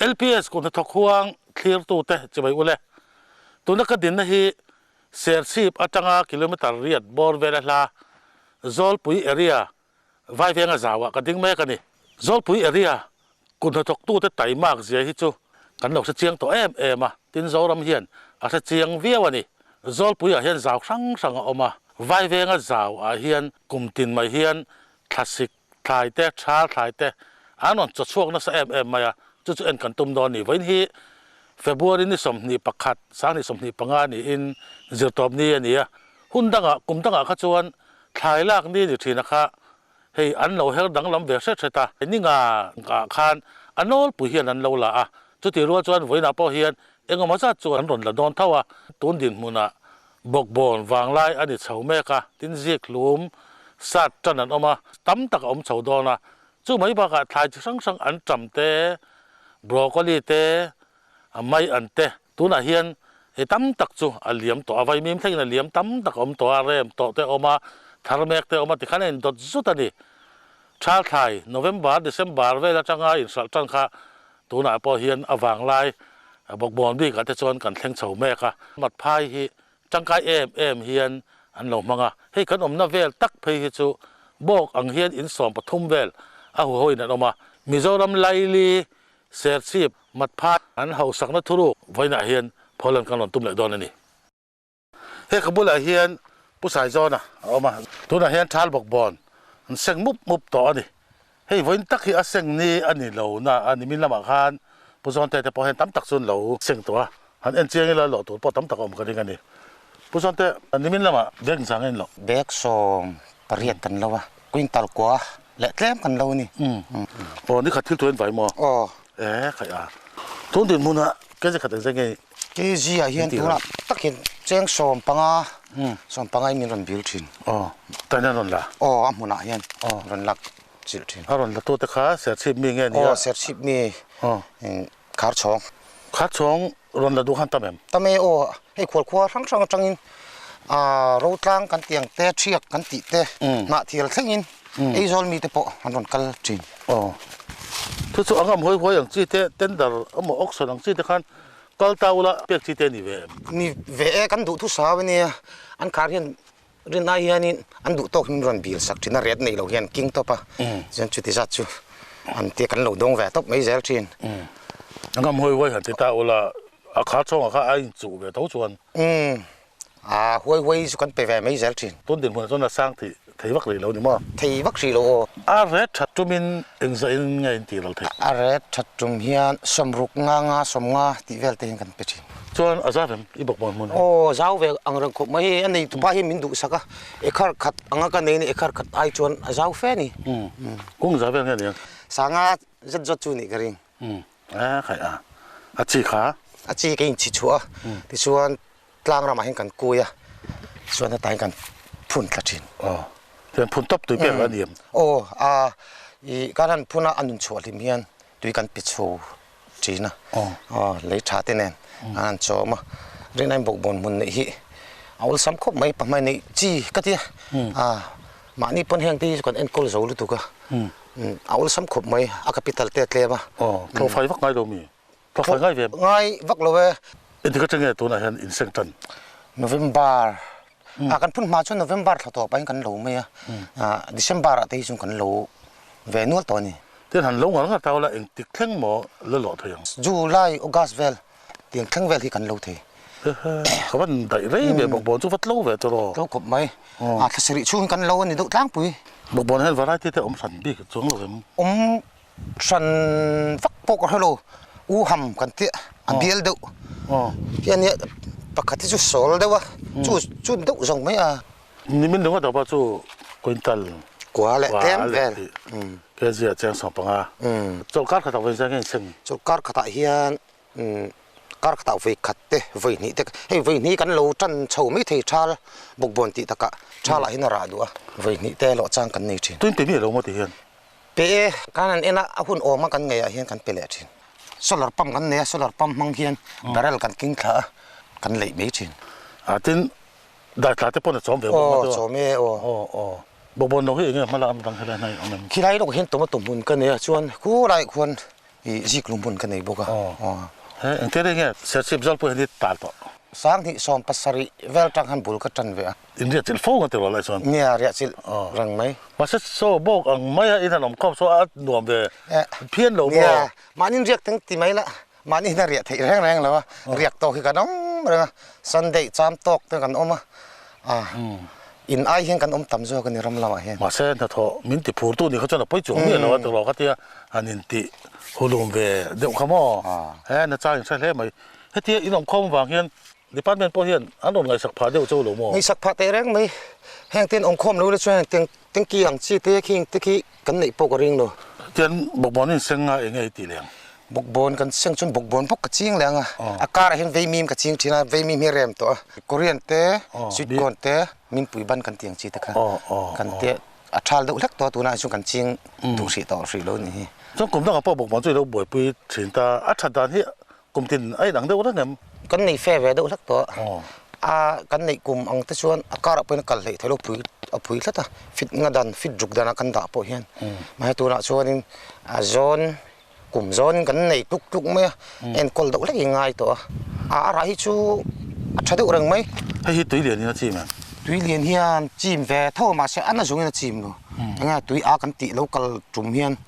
LPS Kuthnathawk huang thlirtute chibai ule. Tuna ka dinna hi Serchhip atanga kilometre riat bawr vela hla Zawlpui area Vaivenga zauah ka ding mek a ni. Zawlpui area kuthnathawktute taimak zia hi chu kan lo hre chiang tawh em em a, tin Zoram hian a hre chiang viau a ni. Zawlpuiah hian zau hrang hrang a awm a, Vaivenga zauah hian kum tin mai hian thlasik thlai te, thal thlai te an rawn chaw chhuak nasa em em mai a, chu chu en kan tum dawn a ni. Vawiin hi February ni 21, 2025 niin zirtawp ni a ni a, hun dangah kum dangah kha chuan Thlai lak ni ni ṭhina kha hei an lo her danglam ve hret hret a, ni nga ah khan a nawlpui hian an lo la a, chutih rual chuan vawiinah pawh hian engemaw zat chu an rawn la dawn tho a, tun dinhmunah bawkbawn vanglai a ni chho mek a, tin zik hlum sat ṭan an awm a, tam tak a awm chho dawn a, chu mai bakah thlai chi hrang hrang an ṭam te, broccoli te, mai an te. Tunah hian hei tam tak chu a liam tawh a, vaimim thlengin a liam tam tak a awm tawh a, rem tawh te a awm a, thar mek te a awm a tikhan a indawt zut a ni. Thalthlai, November, December vel atanga inhralh tan kha tunah pawh hian a vanglai bawkbawn bikah te chuan kan thleng chho mek a. Matphai hi tangkai em em hian an lo hmang a, hei kan awmna vel tak phei hi chu bawk ang hian in 13 vel a huhoin an awm a, Mizoram laili Serchhip, Matphai an hausakna thuruk vawiinah hian Poland kan rawn tum leh dawn a ni. He ka bulah hian Pu Saizawna a awm a, tunah hian Thal Bawkbawn an seng mup mup tawh a ni. Hei vawiin tak hi a seng ni a ni lo na a nimin lamah khan Pu Zawnte te pawh hian tam tak chu an lo seng tawh a, han en chiang ila lawh tur pawh tam tak a awm ka ring a ni. Pu Zawnte, nimin lamah bag zang a in loh? Bag 18 kan lo a, quintal kua leh tlem kan lo a ni. Aw, nikhat thil tuin vai maw? Aw. E, khaih a. Tun dinhmunah kg khat engzai nge? Kg ah hian tunah tak hian cheng 15, 15 in min rawn bil thin. Aw, tain an rawn la? Aw, a hmunah hian rawn lak chilh thin. A rawn la tute kha Serchhip mi nge nia? Aw, Serchhip mi Kharchhawng. Kharchhawng rawn la duh khan tam em? Tam e aw, hei khualkhua hrang hrang atangin Rotlang kan tih ang te, Thiak kan tih te, Hnahthial thlengin Aizawl mite pawh an rawn kal thin. Aw, chu chu ang am huai huai ang chi te, tender emaw auction ang chi te khan kal ta ula pek chi te a ni ve em? Ni ve e, kan duh thusa a nia, an khar hian rin ai hianin an duh tawk hian rawn bil sak thin a, ret nei lo hian king tawp a, chuan chuti zat chu an tia kan lo dawng ve tawp mai zel thin. Ang am huai huai han ti ta ula a khar chhawngah kha a inchuh ve tho chuan. Umm, a huai huai chu kan pe ve mai zel thin. Tun dinhmunah chuan a sang thei thei vak rih lo ni maw? Thei vak rih lo aw. A ret that tumin engzah in nge in tih lo thei? A ret that tum hian 60 nga nga 50 tih vel te hian kan pe thin. Chuan a zau em i bawk maw hmun hi? Aw zau ve ang reng khawp mai hei a nei tupa hi min duhsak a, ekhar khat anga ka nei a ni ekhar khat ai chuan a zau fe a ni. Kung zau vel nge ni ang? Sanga zet zawt chu nih ka ring. A khaih a, a chi kha? A chi ka inchhi chhuah a, tichuan tlang ramah hian kan kui a, chuan hetah hian kan phun thla thin. Aw, tichuan phun tawp tui pek a ni em? Aw, a i kan han phun a, a nun chhuah hlim hian tui kan pe chho thin a, aw lei tha te nen an han chawm a, rin ain bawkbawn hmun neih hi a awlsam khawp mai, pahmai neih chi ka ti a, a mahni pawn heng te hi chu kan enkawl zo lutuk a. A awlsam khawp mai, a capital te a tlem a. Aw, thlawhfai vak ngai lo mi? Thlawhfai ngai ve em? Ngai vak lo e. Engtik atang nge tunah hian in seng tan? November, a kan phun hma chuan November thla tawp ah hian kan lo mai a, December ah te hi chuan kan lo ve nual tawh a ni. Tin han lo ngar ngar ta ula engtik thleng maw la lawh thei ang? July, August vel tiang thleng vel hi kan lo thei. Ka van daih rei ve bawkbawn chu va tlo ve tawh. Tlo khawp mai. A thla sarih chhung hi kan lo a ni deuh tlangpui. Bawkbawn hian variety te awm hran bik chuang lo em? Awm hran vak pawh ka hre lo. U ham kan tih a bial deuh. Hi a nia pakhat hi chu sawl deuh a, chu chu deuh zawng mai a. Nimin lung a dawp a chu quintal kua leh tlem vel. Kg ah cheng 15. Chawlhkar khatah vawi zeng nge in seng? Chawlhkar khatah hian Kar khatah vawi khat te, vawi hnih te, hei vawi hnih kan lo tan chho mai thei thal bawkbawn tih takah thalah hian a rah duh a, vawi hnih te lawh chang kan nei thin. Tuin pe mi lo maw ti hian? Pe e, kan han en a, a hun awm a kan ngeiah hian kan pe leh thin. Solar pump kan nei a, solar pump hmang hian barrel kan king thla a, kan leih mai thin. A tin, dai thla te pawn a chawm ve bawk maw chu? Aw, chawm e, aw. Aw, aw. Bawkbawn lo hi eng nge hma lak dang helai hnai awm em? Khilai lawk hian tomato hmun ka nei a, chuan khulaiah khuan. I ziklu hmun ka nei bawk a. Aw. He engtir hi nge Serchhip Zawlpui han i tal tawh? 2017 vel tang khan bul ka tan ve a. In riah chilh fo nga tiraw lai chuan? Nia, riah chilh reng mai. Mahse saw bawk ang maia in han awm khawp saw a nuam ve phian lo maw? Nia, mahni riak teng ti mai la, mahni hian a riah theih reng reng lo a, riak tawk hi kan awm reng a, Sunday cham tawk te kan awm a, in ai hian kan awm tam zawk a ni ram lamah hian. Mahse hnathawh min ti phur tu ni kha chuan a pawi chuang miah lo a tiraw ka tia han in tih hulum ve deuh kha maw? He na chang in hre hle mai. Hetia in awm khawm avang hian Department pawh hian an rawn ngaihsak phah deuh cho lo maw? Ngaihsak phah teh reng mai. Heng ten awm khawm lo la chuan heng tanky ang chi te khi te khi kan neih pawh ka ring lo. Tian bawkbawn in seng nga eng nge i tih leh ang? Bawkbawn kan seng chuan bawkbawn bawk ka ching leh ang a. A karah hian veimim ka ching thin a, veimim hi rem tawh a. Korean te, sweet corn te, minpui ban kan tih ang chi te kha kan te a thal deuh hlek tawh a, tunah hi chuan kan ching duh hrih tawh hrih lo nih hi. Chuan kum dangah pawh bawkbawn chu i lo buaipui thin ta, a that dan hi Kum tin a inang deuh reng em? Kan nei fe ve deuh hlek tawh a, a kan neih kum ang te chuan a karah pawhin a kal hleih theih lo pui a pui tlat a, fit nga dan fit ruk danah kan dah pawh hian mahse tunah chuanin a zawn kum zawnin kan nei tluk tluk mai a, enkawl deuh hlek i ngai tawh a, a a rah hi chu a tha deuh reng mai. Hei hi tui lian in a chim em? Tui lian hian chim ve tho a mahse a na zawngin a chim lo, enge tui a kan tih lo kal tum hian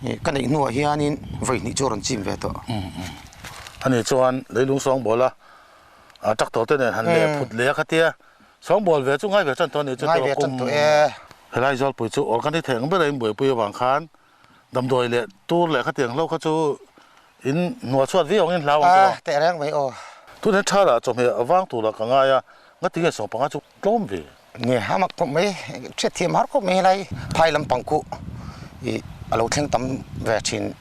Ka neih hnuah hianin vawi hnih chu a rawn chim ve tawh. Ani chuan leilung sawngbawl a tractor te nen han leh phut leh a khatia sawngbawl ve chu ngai ve tan tawh a nih chu Ngai ve tan tawh e. Helai Zawlpui chu organic thei ang bera in buaipui avang khan damdawi leh tur leh khatiang hlo kha chu in hnual chhuat viau angin hlau ang chu. A teh reng mai aw. Tunah hian tha lah chawhmeh a vang turah ka ngai a, ngatinge sawmpanga chu tlawm ve. Nge a mak khawp mai, hriatthiam har khawp mai helai phai lampang khu ih a lo thleng tam ve thin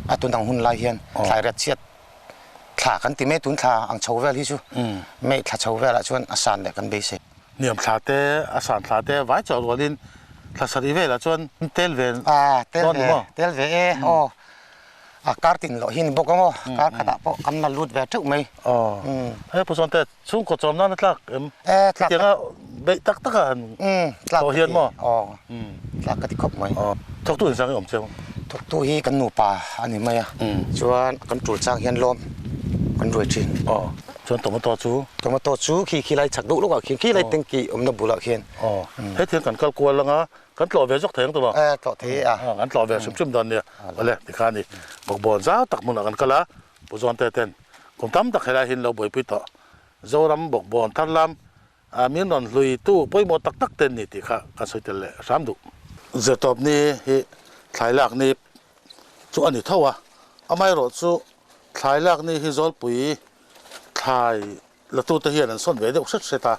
a tun ang hun lai hian thlai riat chhiat thla kan ti mai tun thla ang chho vel hi chu mei thla chho velah chuan a san leh kan beisei. Hniam thla te a san thla te vai chauh rualin thla sarih velah chuan tel ve dawn ni maw? Tel ve e aw. A kar tin loh hi ni bawk ang aw, kar khatah pawh kan la lut ve teuh mai. Aw, hei Pu Sawmte, chhungkaw chawm nana tlak em? E, tlak. Hetianga beih tak taka han thawh hian maw? Aw, tlak ka ti khawp mai. Aw, thawktu inzang i awm cheu? Thawktu hi kan nupa a ni mai a, chuan kan tul chang hian lawm kan ruai thin. Aw, chuan tomato chu? Tomato chu khi khi lai chak deuh lawkah khian, khi lai tanki awmna bulah khian. Aw, hetiang kan kal kual anga Kan tlawh ve zawk thei ang tawh E, tlawh thei a. Kan tlawh ve hrim hrim dawn nia. Awle, tikhan i bawkbawn zau tak hmunah kan kal a, Pu Zawngte ten kum tam tak helai hi an lo buaipui tawh. Zoram bawkbawn thar lam a min rawn hlui tu pawimawh tak tak te an ni tih kha kan sawi tel leh hram duh. Zirtawp ni hi thlai lak ni chu a ni tho a, amaherawh chu thlai lak ni hi Zawlpui thlai Latute hian an sawn ve deuh hret hret a,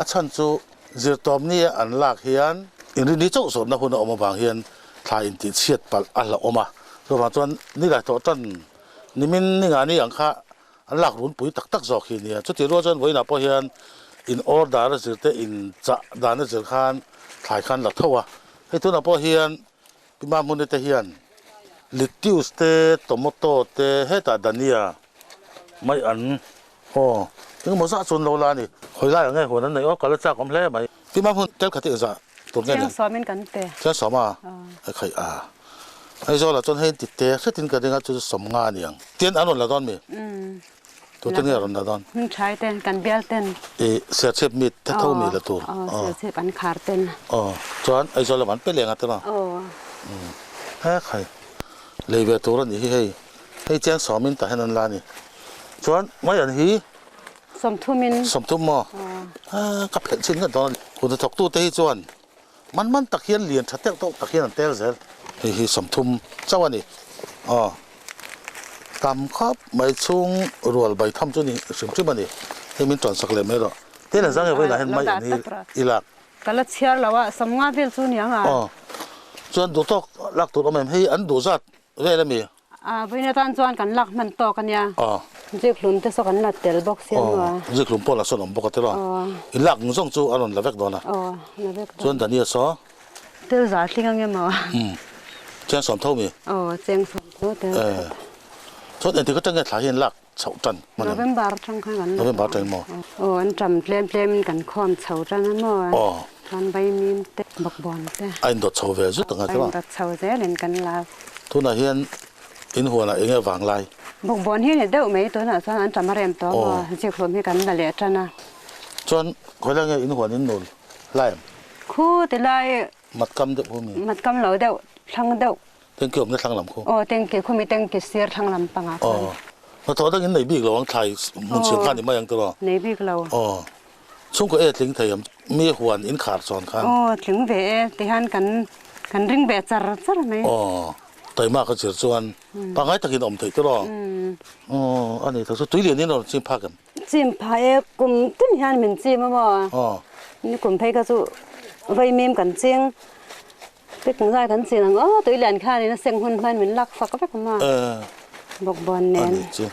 a chhan chu zirtawmnia an lak hian inrini chauh zawhna hun a awm avang hian thla intihchhiat palh a hlauhawm a, chuvang chuan nilai tawh tan nimin ni nga ni ang kha an lak runpui tak tak zawk hi nia. Chutih rual chuan vawiinah pawh hian in order a zir te in chah dan a zir khan thlai khan la tho a, hei tunah pawh hian Pi Mahmuni te hian lettuce te tomato te hetah dania mai an Aw, engemaw zah chuan lo la a ni. Hawi lai ang nge huan an neih aw, kal a chak awm hle mai. Pi Mahmun tel khat hi engzah tur nge ni? Chiang sawmin kan pe. Chiang sawm a? Ai khaih a. Aizawl ah chuan hei ti te hretin ka ring a chu sawm nga a ni ang. Tian an rawn la dawn mi? Tute nge a rawn la dawn? Hming thai ten, kan bial ten. I Serchhip mi te tho mi la tur. Aw, Serchhip an khar ten. Aw, chuan Aizawl lam an pe leng a te maw? Aw. He khai, lei ve tur a nih hi hei. Hei chiang sawmin tah hian an la a ni. Chuan mai an hi. Sawmthumin. Sawmthum maw? Aw. Ka phelh chin ngat dawn a ni. Kut hnathawktute hi chuan man man tak hian lian tha teuh tawh tak hian an tel zel. Hei hi 30 chauh a ni. Aw. Tam khawp mai chhung rual bai tham chu ni hrim hrim a ni. Hei min tawnsak leh mai rawh. Tel an zang e vawilah hian mai an hi i lak. Ka la chhiar lo a, 50 vel chu ni ang a. Aw. Chuan duhtawk lak tur awm em? Hei an duh zat vel a mi? A vawiin atan chuan kan lak hman tawk a nia. Zikhlum te saw kan la tel bawk sia maw? Aw, zikhlum pawh la sawn awm bawk a tiraw? In lak ang zawng chu a rawn la vek dawn a. Aw, la vek dawn. Chuan Dania saw? Tel za tling ang em aw? Umm, cheng sawm tho mi? Aw, cheng sawm tho tel khat. Chuan engtik atang nge thla hi an lak chhoh tan hman em? November atang khan kan la. November atang maw? Aw, an ṭam tlem tlem in kan khawm chho tan a maw? Aw. Chuan vaimim te, bawkbawn te. A indawt chho ve zut ang a tiraw? A indawt chho zelin kan la. Tunah hian. In huanah eng nge vang lai? Bawkbawn hi ni deuh mai tunah chuan an tam a rem tawh maw? Zikhlum hi kan la leh tan a. Chuan khawilah nge in huan in nul lai em? Khu ti lai. Matkam deuh khu mi? Matkam lo deuh, thlang deuh. Tengki awmna thlang lam khu? Aw tengki khu mi tengki sir thlang lam pangah khan. Aw. Hnathawh dang in nei bik lo ang thlai hmun chhir khan i mai ang tiraw? Nei bik lo. Aw. Chhungkaw e tling thei em? Mi huan in khar chawn khan. Aw tling ve e ti hian kan kan ring ve char char mai. Aw taima ka chir chuan pangngai takin awm theih tiraw? Aw a ni tak chu tui lian in rawn chim phak em? Chim phah e kum tin hian min chim a maw? Aw. Ni kum phei kha chu vaimim kan ching Pek zai kan chin ang aw tui lian khan in a seng hun hman min lak fak vek awm a bawkbawn nen. Ani chu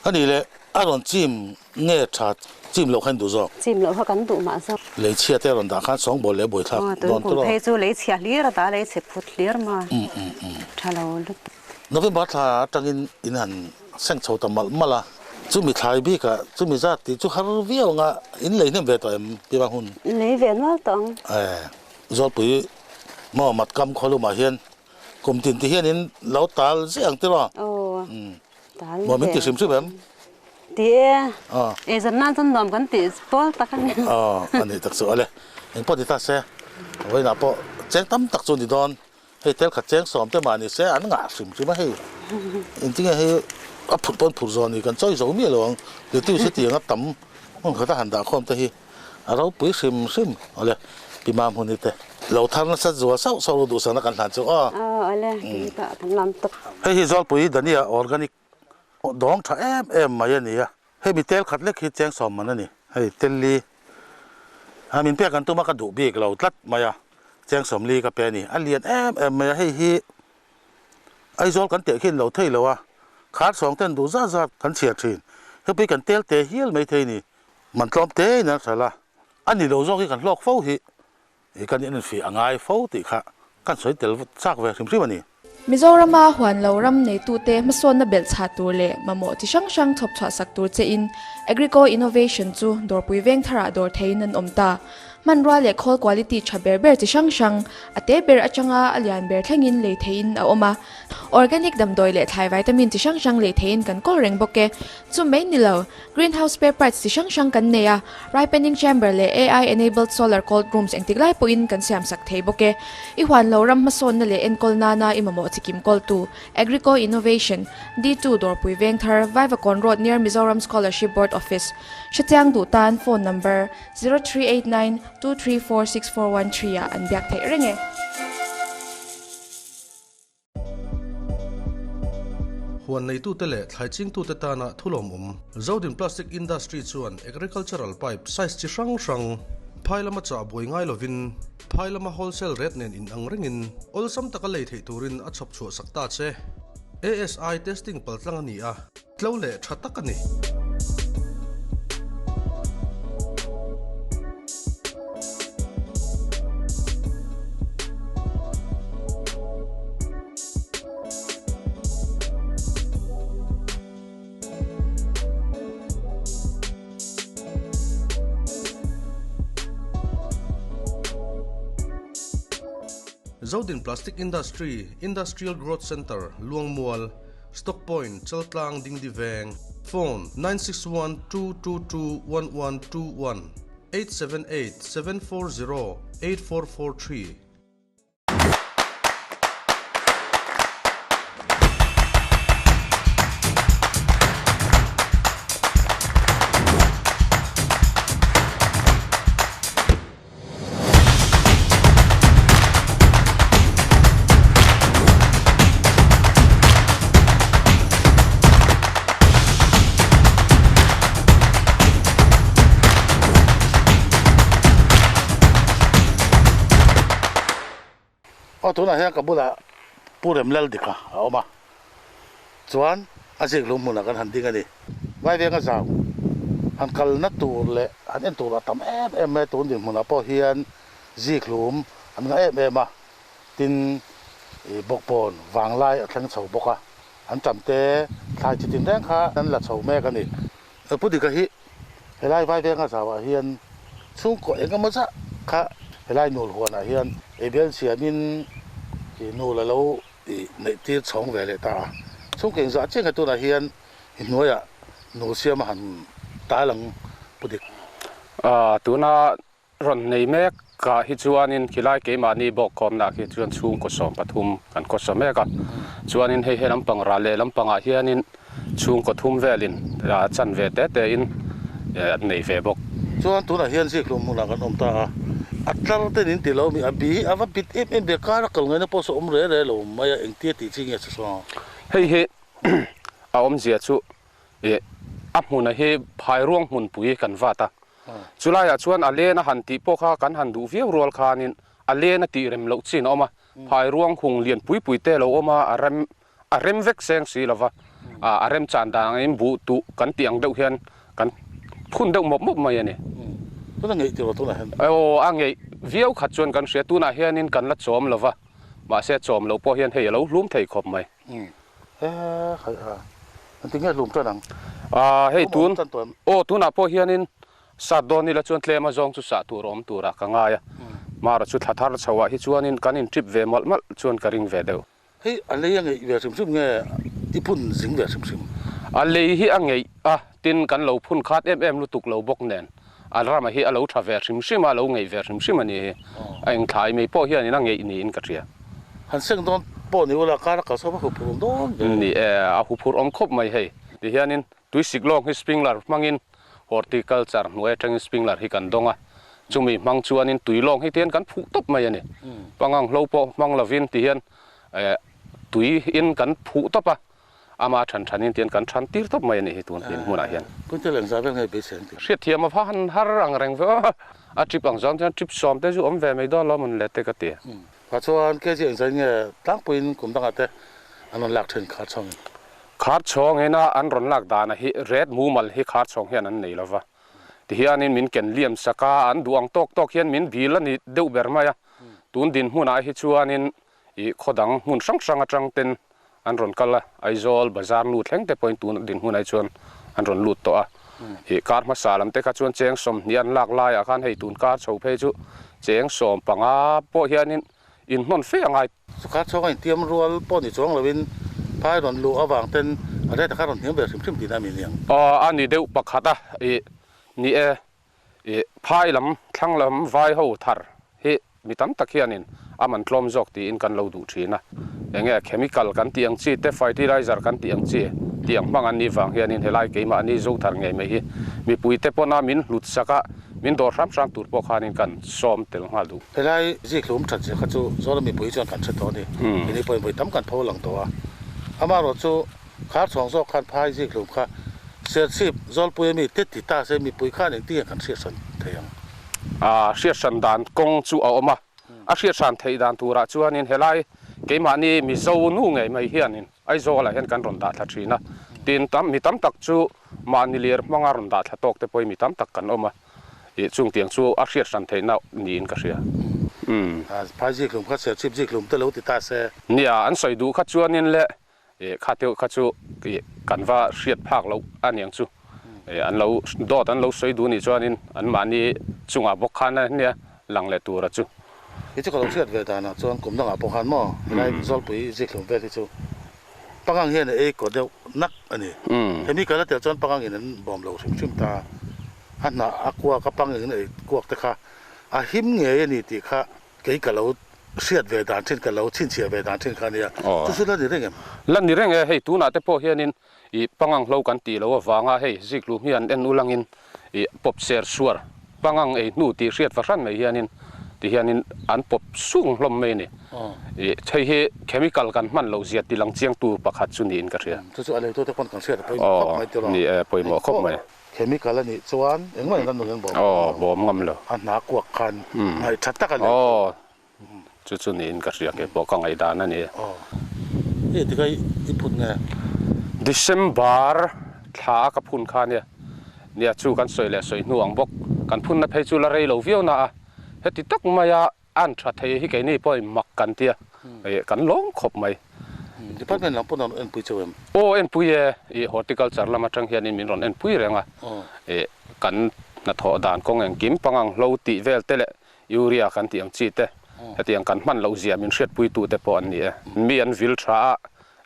ani le a rawn chim nge tha chim loh khan duh zawk. Chim loh kha kan duh mah zawk. Lei chhia te a rawn dah khan sawngbawl leh buaithlak dawn tawh. Tui kum phei chu lei chhia hlir a ta lei chhe phut hlir ma tha lo lutuk. November thla atangin in han seng chho ta malh malh a, chumi thlai bikah chumi zat tih chu har viau anga in lei hnem ve tawh em tiva hun? Lei ve nual tawh ang. Eh, Zawlpui maw Matkam khawlumah hian kum tin ti hian in lo tal ziah ang tiraw? Aw, tal ve. Maw min ti hrim hrim em? Ti e, ei zan nan chuan nuam kan tih pawl tak a ni. Aw, a nih tak chu ale. Engpawh ti ta se, vawiinah pawh cheng tam tak chu ni dawn. Hei tel khat cheng sawm te mah ni se an ngah hrim hrim a hei. Engtinge hei a phurh pawn phurh zawh ni kan chawi zo miah lo ang. Lettuce hi tiang a tam hmun khat a han dah khawm te hi a ropui hrim hrim. Awle Pi Mam hun hi te lo thar nasa zual sauh sauh lo duhsakna kan hlan chu aw. Aw awle kei pah kan lam tawp. Hei hi Zawlpui Dania organic dawng tha em em mai a ni a. Hei mi tel khat lek hi cheng sawm man a ni. Hei tel li a min pek an tum a ka duh bik lo tlat mai a, cheng sawm li ka pe a ni. A lian em em mai a, hei hi Aizawl kan teh khin lo thei lo a, khar sawng ten duh zat zat kan chhiar thin. Hepui kan tel te hial mai thei ni. Man tlawm te in an hral a, a ni lo zawk hi kan hlawk fo hi. I kan infiah a ngai fo tih kha kan sawi tel chak ve hrim hrim a ni. Mizorama huan lo ram neitute hmasawnna belh chhah tur leh mamawh chi hrang hrang chhawp chhuah sak tur chein Agrico Innovation chu dawrpui veng tharah dawr theiin an awm ta. Hmanrua leh khawl quality tha ber ber chi hrang hrang, a te ber atanga a lian ber thlengin lei theiin a awm a. Organic damdawi leh thlai vitamin chi hrang hrang lei theiin kan kawl reng bawk e. Chu mai ni lo, Greenhouse spare parts chi hrang hrang kan nei a, ripening chamber leh AI enabled solar cold rooms engtik lai pawhin kan siam sak thei bawk e. I huan lo ram hmasawnna leh enkawl nana i mamawh chi kim kawltu, Agrico Innovation, D2 Dawrpui Vengthar, Vaivakawn Road near Mizoram Scholarship Board Office. Hrechiang duh tan phone number, 0389 234 6413 ah an biak theih reng e. Huan neitute leh thlai chingtute tana thulawmawm Zodin Plastic Industry chuan agricultural pipe size chi hrang hrang phai lama chah buai ngai lovin phai lama wholesale rate nen inang rengin awlsam taka lei theih turin a chhawp chhuah sak ta che. ASI testing paltlang a ni a. Tlo leh tha tak a ni. Zodin Plastic Industry, Industrial Growth Centre, Luangmual, Stock Point, Chaltlang Dingdi Veng, Phone, 9612221121, 878-740-8443. Aw tunah hian ka bulah Pu Remlal Dika a awm a, chuan a zik lung hmunah kan han ding a ni. Vaivenga zau han kalna tur leh han en tur a tam em em mai a, tun dinhmunah pawh hian zik hlum an ngah em em a, tin ih bawkbawn vanglai a thleng chho bawk a, an tam te thlai chi tin reng kha an la chho mek a ni. Pu Dika hi helai Vaivenga zauah hian chhungkaw eng emaw zah kha helai nul huanah hian ei bel siamin ih nul a lo I neih tir chhawng ve leh ta a. Chhungkeng zah chiah nge tunah hian i hnuaiah nu siam a han tal ang pu dik. Aaa tuna rawn nei mek ah hi chuanin khilai keimahni bawk khawmna ah khi chuan chhungkaw 13 kan khawsa mek a. Chuanin hei he lampang ral leh lampangah hianin chhungkaw thum velin chan ve te te in an nei ve bawk. Chuan tunah hian zikhlum hmunah kan awm ta a, a tlar te nin ti lo mi a bi hi a va bit em em ve, kar a kal ngaihna pawh saw awm re re lo mai a, engtia tih chi nge chu saw? Hei hi a awmzia chu ih a hmuna hi phairuang hmunpui kan vat a, chulaiah chuan a len a han tih pawh kha kan han duh viau rual khanin a len a tih rem loh chin a awm a, phairuang hung lian pui pui te lo awm a, a rem A rem vek seng si lova, a rem chan dan angin buh tuh kan tih ang deuh hian kan phun deuh mawp mawp mai a ni. Tuna ngeih tiraw tunah hian? Aw, a ngeih viau khat chuan kan hria. Tunah hianin kan la chawm lova, mahse chawm loh pawh hian hei a lo hlum thei khawp mai. He khai a, engtin nge hlum tan ang? Hei tun, aw tunah pawh hianin Sat dawn ila chuan tlem a zawng chu sah tur awm turah ka ngai a. Mara chu thla thar chhoah hi chuanin kan intrip ve malh malh chuan ka ring ve deuh. Hei a lei a ngeih ve hrim hrim nge i phun zing ve hrim hrim? A lei hi a ngeih a, tin kan lo phun khat em em lutuk lo bawk nen a rama hi a lo tha ve hrim hrim a, a lo ngeih ve hrim hrim a ni hi. A engthlai mai pawh hianin a ngeih niin ka hria. Han seng dawn pawh ni ula kar a kalsawn a huphurh awm dawn ve. Ni e, a huphurh awm khawp mai hei. Tihianin tuisik lawng hi sprinkler hmangin horticulture hnuai atangin sprinkler hi kan dawng a, chumi hmang chuanin tui lawng hi tihian kan phuh tawp mai a ni. Pangang hlo pawh hmang lovin tihian tui in kan phuh tawp a, ama than thanin tihian kan than tir tawp mai a nih hi tun hlim hmunah hian. Quintal engzah vel nge beisei an ti? Hriatthiam a va han har ang reng ve aw, a trip ang zawng chuan trip 10 te chu awm ve mai dawn lo mawn le te ka ti. Kha chuan kg engzah in nge tlangpuiin kum dangah te an rawn lak thin khar chhawngin? Khar chhawngina an rawn lak dana hi red mumal hi khar chhawng hian an nei lova. Tihianin min ken liam sak a, an duh ang tawk tawk hian min dil a ni deuh ber mai a. Tun dinhmunah hi chuanin ih khaw dang hmun hrang hrang atang ten an rawn kal a, Aizawl bazar nu thleng te pawhin tun dinhmunah hi chuan an rawn lut tawh a. Ih kar hmasa lam te kha chuan cheng 20 an lak laiah khan hei tun kar chho phei chu cheng 15 pawh hianin inhnawn fe a ngai. Sawrkar chhawng a intiam rual pawh ni chuang loin phai rawn luh avang ten a rate kha rawn hniam ve hrim hrim tihna a mi niang. Aw a ni deuh pakhat a, ih ni e, ih phai lam thlang lam vai ho thar hi mi tam tak hianin a man tlawm zawk tiin kan lo duh thin a, enge chemical kan tih ang chi te fertilizer kan tih ang chi tih ang hmang an nih vang hianin helai keimahni zo thar ngei mai hi mipui te pawna min hlut sak a min dawr hram hram tur pawh khanin kan sawm tel nghal duh. Helai zikhlum that zia kha chu Zoram mipui chuan kan hre tawh a ni. Keini pawhin vawi tam kan pho lang tawh a. Amaherawh chu khar chhawng zawk khan phai zikhlum kha Serchhip Zawlpui ami te ti ta se mipui khan engtin nge kan hriathran thei ang? A hriathran dan kawng chu a awm a. A hriathran theih dan turah chuanin helai keimahni Mizo nu ngei mai hianin Aizawlah hian kan rawn dah thla thin a. Tin tam mi tam tak chu mahni lir hmanga rawn dah thla tawk te pawhin mi tam tak kan awm a. Ih chung tiang chu a hriat hran theihna niin ka hria. Umm. Phai zikhlum kha Serchhip zikhlum te lo ti ta se. Nia, an sawi duh kha chuanin le ih kha deuh kha chu ih kan va hriat phak loh a niang chu. Ih an lo dawt an lo sawi duh nih chuanin anmahni chungah bawk khan a nia lang leh tura chu. Hi chu ka lo hriat ve danah chuan kum dangah pawh khan maw helai Zawlpui zikhlum vel hi chu pangang hian a ei kaw deuh nak a ni. Hemi kal a tel chuan pangangin an bawm lo hrim hrim ta. A hnah a kuak a pangin ei kuak te kha a him ngei a ni tih kha kei ka lo hriat ve dan thin, ka lo chhinchhiah ve dan thin kha a nia. Chu chu la ni reng em? La ni reng e, hei tunah te pawh hianin ih pangang hlo kan tih loh avanga hei zikhlum hi an en ulangin ih pawp ser suar pangang ei hnu tih hriat fahran mai hianin ti hianin an pawp sung hlawm mai a ni. Ih hei hi chemical kan hman loh zia ti lang chiang tu pakhat chu niin ka hria. Chu chu a leitute pawn kan hriat a pawimawh khawp mai tiraw? Ni e, pawimawh khawp mai. Chemical a nih chuan engmah in ran an bawm ngam lo. Bawm ngam lo. A hna kuak khan ngaih tha tak a ni. Aw, chu chu niin ka hria kei pawh ka ngaihdan a ni. Aw, hei tikha i phun nge? December thla a ka phun kha nia, nia chu kan sawi leh sawi hnu ang bawk. Kan phunna phei chu la rei lo viau na a, heti tak maia An tha thei hi keini pawhin mak kan tia, kan lawm khawp mai. Department lam pawn an enpui chauh em? Aw enpui e, i horticulture lam atang hianin min rawn enpui reng a, i kan hnathawh dan kawng engkim pangang hlo tih vel te leh urea kan tih ang chi te, Hetiang kan hman loh zia min hriatpuitute pawh an ni e. Mi an vil tha a,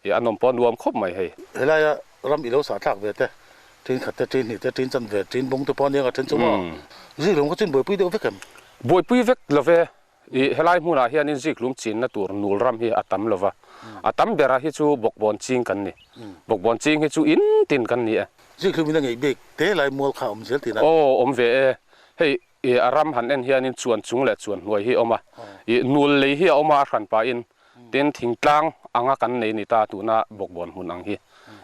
i an awm pawh nuam khawp mai hei. Helaia ram i lo sah thlak ve te, ṭin khat te, ṭin hnih te, ṭin chan ve, ṭin bung te pawh a nia ka ṭhen chu maw? Zikhlum kha chu in buaipui deuh vek em? Buaipui vek lo ve. I helai hmunah hianin zikhlum chinna tur nul ram hi a tam lo va. A tam bera hi chu bawkbawn ching kan ni. Bawkbawn ching hi chu in tin kan ni e. Zikhlum in a ngeih bik te lai mual kha a awm zel tihna. Aw, awm ve e. Hei I a ram han en hianin chuan chung leh chuan hnuai hi a awm a. I nul lei hi a awm a, a hran pahin tin thingtlang anga kan nei ni ta tuna bawkbawn hmun ang hi.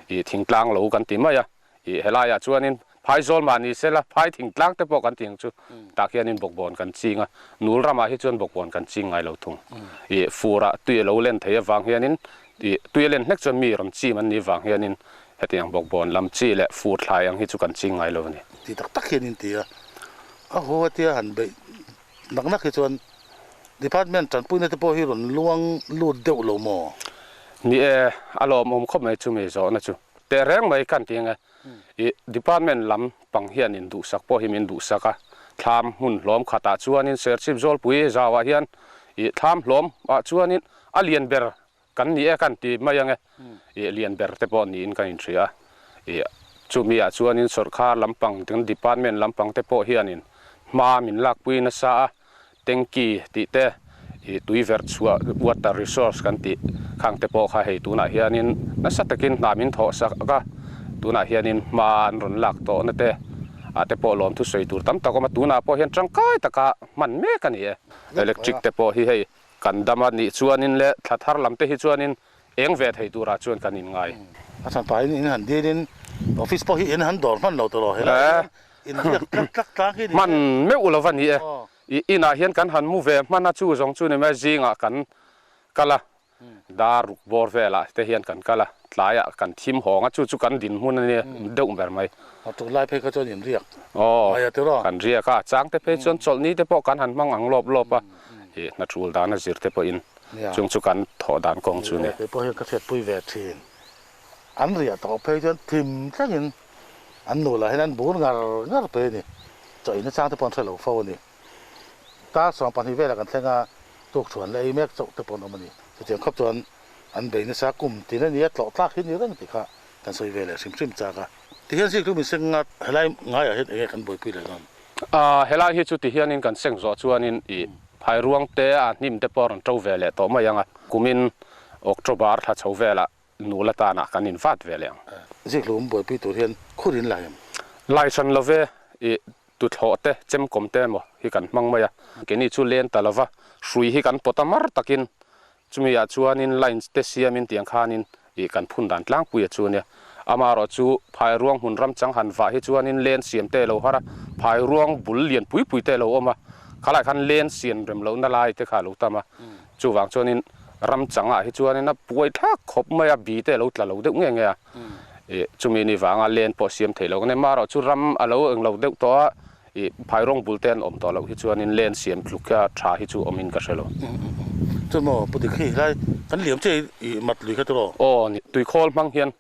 I thingtlang lo kan ti mai a. I helaiah chuanin phaizawl mah ni sela phai thingtlang te pawh kan ti ang chu. Tah khianin bawkbawn kan ching a. Nul ramah hi chuan bawkbawn kan ching ngai lo thung. I furah tui a lo len thei avang hianin i tui a len hlek chuan mi rawn chim an nih vang hianin hetiang bawkbawn lam chi leh fur thlai ang hi chu kan ching ngai lo a ni. Ti tak tak hian in ti a. A haw atia han beih nak nak hi chuan Department tanpuina te pawh hi rawn luang lut deuh lo maw? Ni e, a lawmawm khawp mai chumi zawhna chu. Teh reng mai kan ti ang e. I Department lam pang hianin duhsak pawh hi min duhsak a, thlam hmun hlawm khatah chuanin Serchhip Zawlpui zauah hian i thlam hlawm ah chuanin a lian ber Kan ni e kan ti mai ang e, i lian ber te pawh niin ka inhria a, i chumi ah chuanin sawrkar lampang kan department lampang te pawh hianin hma min lakpui nasa a, tanky tih te, i tui verh chhuah water resource kan tih khang te pawh kha hei tunah hianin nasa takin hna min thawh sak a, tunah hianin hma an rawn lak tawhna te ah te pawh lawmthu sawi tur tam tak awm a, tunah pawh hian tangkai taka hman mek a ni e, electric te pawh hi hei Kan dam a nih chuanin leh thla thar lam te hi chuanin eng ve thei turah chuan kan inngai. A chhan pahin in han dilin office pawh hi in han dawr hman lo tawh helai hian in riak tlak tlak tlang hi ni e. Hman meuh lo va ni e. I inah hian kan han mu ve hman a chu zawng chu ni mai zingah kan kal a, dar ruk bawr velah te hian kan kal a, tlaiah kan thim hawng a chu chu kan dinhmun a nia deuh ber mai. A tunlai phei kha chuan in riak mai a tiraw? Kan riak a, chang te phei chuan chawlhni te pawh kan han hmang ang lawp lawp a. I hna tul dan a zir te pawhin chung chu kan thawh dan kawng chu ni. Kei pawh hian ka hriatpui ve thin. An riah tawh phei chuan thim tlangin an nu lah hian an bur ngar ngar phei a ni. Chaw in nachang te pawh an hre lo fo a ni. Tar 12 velah kan thleng a, tukthuan leh ei mek chauh te pawh an awm a ni. Chutiang khawp chuan an bei nasa kum tin a nia tlawh tlak hi ni reng tih kha kan sawi ve leh hrim hrim chak a. Tihian zikhlum inseng a helai ngaiah hian eng nge kan buaipui leh dawn? A, helai hi chu ti hianin kan seng zawh chuanin i phairuang te a hnim te pawh a rawn to ve leh tawh mai ang a, kumin October thla chho velah nul atanah kan invat ve leh ang. Zikhlum buaipui tur hian khur in lai em? Lai hran lo ve, i tuthlawh te, chemkawm te emaw hi kan hmang mai a, keini chu len ta lova hrui hi kan pawt a mar takin Chumi ah chuanin lines te siamin tiang khanin ih kan phun dan tlangpui a chu ania. Amaherawh chu phai ruang hmun ram chang han vah hi chuanin len siam te lo har a, phai ruang bul lian pui pui te lo awm a, khalai khan len siam rem lohna lai te kha a lo tam a. Chuvang chuanin ram chang ah hi chuanin a puai thlak khawp mai a, bi te a lo tla lo deuh nge nge a. Ih chumi ni vanga len pawh siam thei lo. Amaherawh chu ram a lo englo deuh tawh a, I phairawng bul te an awm tawh loh hi chuanin len siam tluk kha tha hi chu awmin ka hre lo. Chuan maw Pu Dik hei helai kan liam che i mat lui kha tiraw? Aw ni, tui khawl hmang hian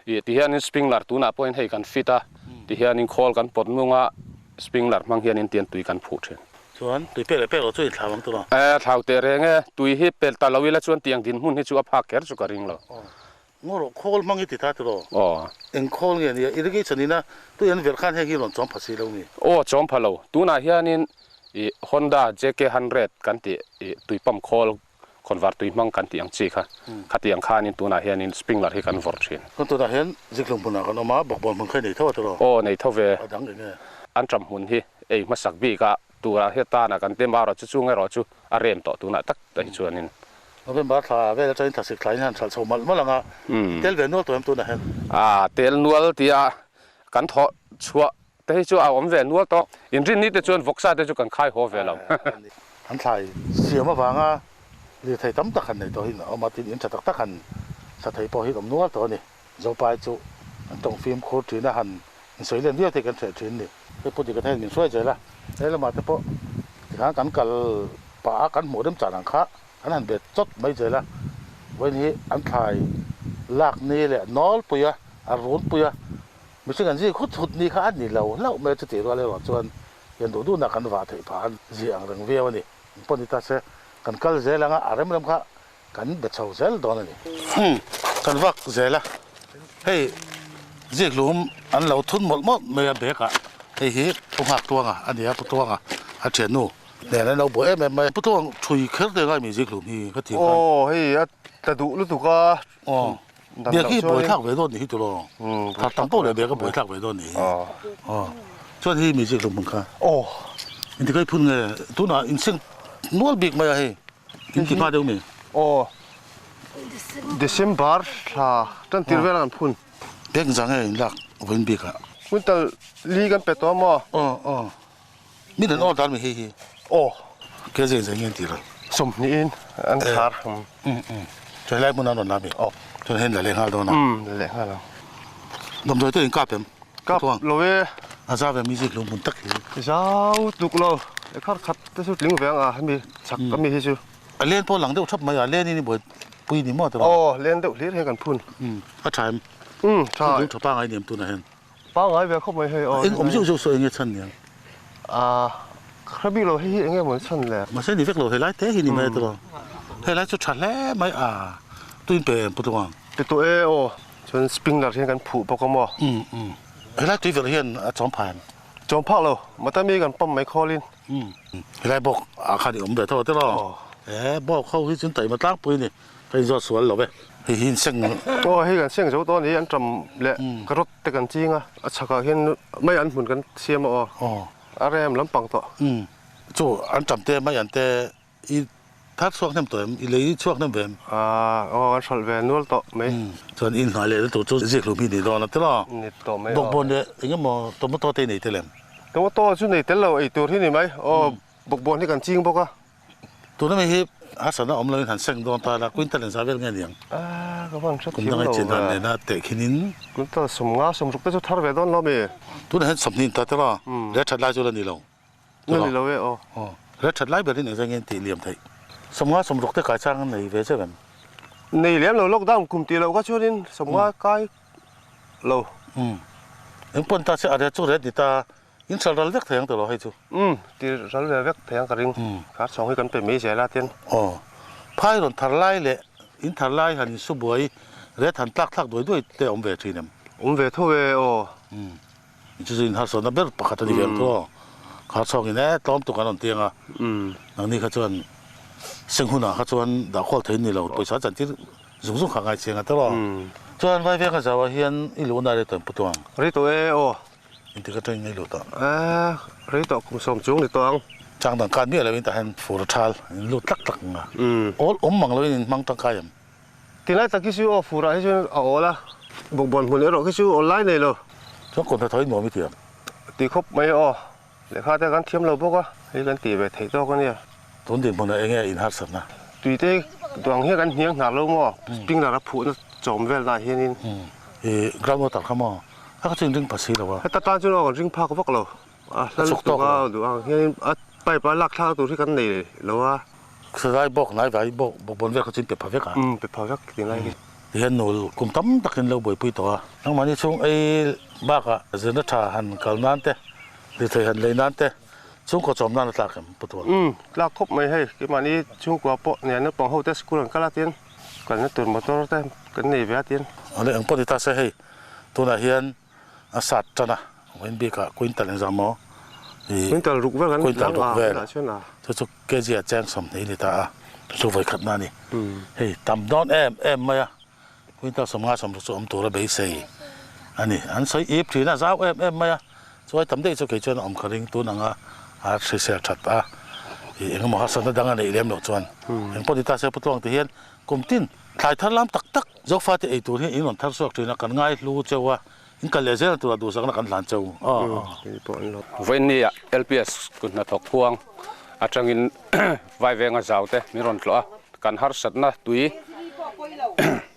i ti hianin sprinkler tunah pawhin hei kan fit a, ti hianin khawl kan pawt nung a, sprinkler hmang hianin tian tui kan phuh thin. Chuan tui pek leh pek loh chu inthlau ang tiraw? E, thlau teh reng e, tui hi pel ta lo ila chuan tiang dinhmun hi chu a phak kher chu ka ring lo. Ngaw rawh khawl hmang i ti ta tiraw? Aw. Eng khawl nge nia? Irrigation ina tui an verh khan heng hi rawn chawm pha si lo mi? Aw, chawm pha lo. Tunah hianin i Honda JK 100 kan tih i tui pump khawl khawnvar tui hmang kan tih ang chi kha, khati ang khanin tunah hianin sprinkler hi kan vawrh thin. Kan tunah hian zikhlum hmunah kan awm a, bawkbawn hmun kha i nei tho a tiraw? Aw, nei tho ve. A dang eng nge? An ṭam hmun hi ei hmasak bik a, Turah hian tana kan tem a, chu chung erawh chu a rem tawh tunah tak te hi chuanin. November thla vel atangin thlasik thlaiin hian hralh chho malh malh ang a, tel ve nual tawh em tunah hian? A, tel nual tia kan thawh chhuah te hi chu a awm ve nual tawh. Inrinni te chuan vawksa te chu kan khai haw ve lo. An thlai siam avanga lirthei tam tak han nei tawh hi a awm a, tin in tha tak tak han sa thei pawh hi an awm nual tawh a ni. Zopai chu an tawng fimkhur thin a, han insawi len viau thei kan hreh thin ni. Hei Pu Dika te hian min hruai zel a, he lamah te pawh tikhan kan kal pah a, kan hmuh rem chan ang kha an han bet chawt mai zel a, vawiin hi an thlai lak ni leh nawlpui a, a runpui a, mihring an zi khut khut ni kha a ni lo hlauh mai a, chutih rual erawh chuan hian duh duhna kan vah theih phah a, zi ang reng viau a ni. Engpawh ni ta se. Kan kal zel anga a rem rem kha kan be chho zel dawn a ni. Umm kan vak zel a, hei zikhlum an lo thun mawlh mawlh mai a bag ah, hei hi Pu Nghaktuanga a ni a, Pu Tuanga a thiannu nen an lo buai em em mai a. Pu Tuang thui kher te ngai mi zikhlum hi ka ti khan. Aw hei a tla duh lutuk a. Aw bag hi buaithlak ve dawn ni hi tiraw, thar tam pawh leh bag a buaithlak ve dawn ni hi. Aw chuan hei mi zikhlum hmun kha. Aw. Intikai phun nge tunah inseng nual bik mai a hei. In ti hma deuh mi? Aw, December thla tan tir vel a kan phun. Bag zang nge in lak vawiin bik ah? Quintal li kan pe tawh a maw? Aw, aw. Mi nan order mi hei hi? Aw. Ke zeng zeng nge an tir a? 20 in an khar. Um um. Chuan helai hmun an rawn la mi? Aw. Chuan hei an la leh nghal dawn a? Um, la leh nghal ang. Damdawi te in kap em? Kap lo e. A zau ve music lo hmun tak hi. Zau tuk lo. E khar khat te chu tling ve ang a hemi chak a mi hi chu. A len pawh lang deuh thap mai a, len in i buai pui ni maw te Aw, len deuh hlir hian kan phun. Um, a tha em? Um, tha. Lung tha pangai ni em tunah hian? Pangai ve khawp mai hei aw. Eng awm zeuh zeuh saw eng nge chhan niang? A, ka hre bik lo hei hi eng nge maw chhan le? Mahse ni vek lo, helai te hi ni mai a tiraw? Helai chu tha hle mai a, tuin pe em Putlung ang? Pe tawh e aw. Chuan sprinkler hian kan phuh bawk a maw? Umm umm. Helai tui velh hian a chawm phah em? Chawm phak lo, mata mi kan pump mai khawlin. Umm. Helai bawk ah khan i awm ve tho a tiraw? Aw. E, bawk ho hi chuan taima tlangpui a ni. Ka inzawt sual lo ve. Hei hi in seng. Aw, hei kan seng zo tawh a ni, an ṭam leh carrot te kan ching a, a chhakah hian mai an hmun kan siam a aw. Aw. A rem lampang tawh. Umm. Chu an ṭam te mai an te I thar chhuak hnem tawh em? I lei chhuak hnem ve em? Aaa, aw an hralh ve nual tawh mai. Chuan i nghah leh na tur chu zikhlum hi ni dawn a tiraw? Ni tawh mai aw. Bawkbawn leh eng emaw tomato te i nei tel em? Tomato chu nei tel lo, ei tur hi ni mai. Aw, bawkbawn hi kan ching bawk a. Tuna mi hi harsatna awm loin han seng dawn ta la, quintal engzah vel nge niang? Aaa, ka van hre Kum thiam danga lo chin dan ve. nena tehkhinin. Quintal 50, 60 te chu thar ve dawn lo mi? Tunah hian 20 in ta tiraw? Rel that lai chu la ni lo. Na ni lo e aw. Aw, red that lai berin engzah nge an tih liam theih? 50 60 te kai chang an nei ve zeuh em? Nei lem lo, lockdown kum tih loh kha chuanin 50 kai lo. Umm, eng pawn ta che a red chu red ni ta, in hral ral vek thei ang tawh lo hei chu. Umm, ti ral ve vek thei ang ka ring, khar chhawng hi kan pe mai zel a tin. Aw, phai rawn thar lai leh in thar lai han insu buai, red han tlak thlak duai duai te awm ve thin em? Awm ve tho e aw. Umm. Chu chu inharsawhna ber pakhat a ni ve ang tawh. Kha chhawngin e tlawm tuk an rawn tiang a. Nangni kha chuan seng hunah kha chuan dah khawl thei ni lo, pawisa chantir zung zung kha ngai chiang a tawh. Chuan Vaivenga zauah hian i luhna rei tawh em Pu Tuang? Rei tawh e aw. Inti ka tawng i luh tawh. E, rei tawh kum sawm chung ni tawh ang. Chang dang khan miah loin tah hian fur a thal, in lut tlak tlak ang a. Awl awm mang loin in hmang tangkai em? Tilai tak hi chu aw furah hi chuan a awl a, bawkbawn hmun erawh khi chu awl lai nei lo. Chuan kawt hnathawh hi nuam i ti ang. Ti khawp mai aw, lehkha te kan thiam lo bawk a, hei kan tih ve theih tawk a nia. Tun dinhmunah eng nge inharsatna? Tui te duang hian kan hniang hnar lo maw, sprinkler a phuhna chawm vel nah hianin. I ground water kha maw? A kha chu in ring pha si lo a. Heta tan chuan aw kan ring phak vak lo. A hla lutuk a duh ang hianin a pipe a lak thlak tur hi kan nei lo a. Silai bawk hnai vai bawk bawkbawn vel kha chu in pe pha vek a. Umm pe pha vek tih lai hi. Tihian nul kum tam takin lo buaipui tawh a. Nangmahni chhung ei bakah zirna tha han kal nan te, lirthei han lei nan te chhungkaw chawm nan a tlak em Pu Tual? Umm tlak khawp mai hei keimahni chhungkua pawh nen naupang ho te school an kal a tin kalna tur motor te kan nei ve a tin. Awle eng pawh ni ta se hei tunah hian A sat tan a, vawiin bikah quintal engzah maw? I Quintal ruk vel kan quintal ruk vel. Tunah chuan a. Chu chu kg ah cheng 20 ni ta a, chu chu vawi khatna a ni. Hei tam dawn em em mai a, quintal 50 60 chu awm tura beisei a ni. An sawi ip thin a, zau em em mai a, chuai tam daih chu kei chuan a awm kha ring tun anga a hrisel that a, i engemaw harsatna dang a neih lem loh chuan engpawh ni ta se Pu Tluang ti hian kum tin Thlai thar lam tak tak Zofate ei tur hi in rawn thar chhuak thin a, kan ngai hlu cheu a, in kal leh zel tura duhsakna kan hlan cheu a. Vawiinnia LPS kut hnathawk khuang atangin Vaivenga zaute min rawn tlawh a, kan harsatna tui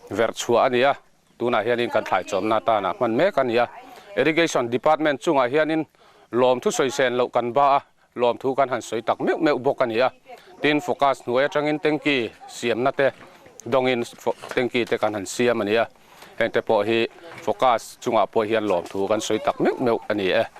verh chhuah a ni a, tunah hianin kan thlai chawmna atana hman mek a ni a. Irrigation Department chungah hianin lawmthu sawi sen loh kan ba a, Lawmthu kan han sawi tak meuh meuh bawk a ni a, tin focus hnuai atangin tanky siamna te dawngin tanky te kan han siam a ni a, hengte pawh hi focus chungah pawh hian lawmthu kan sawi tak meuh meuh a ni e.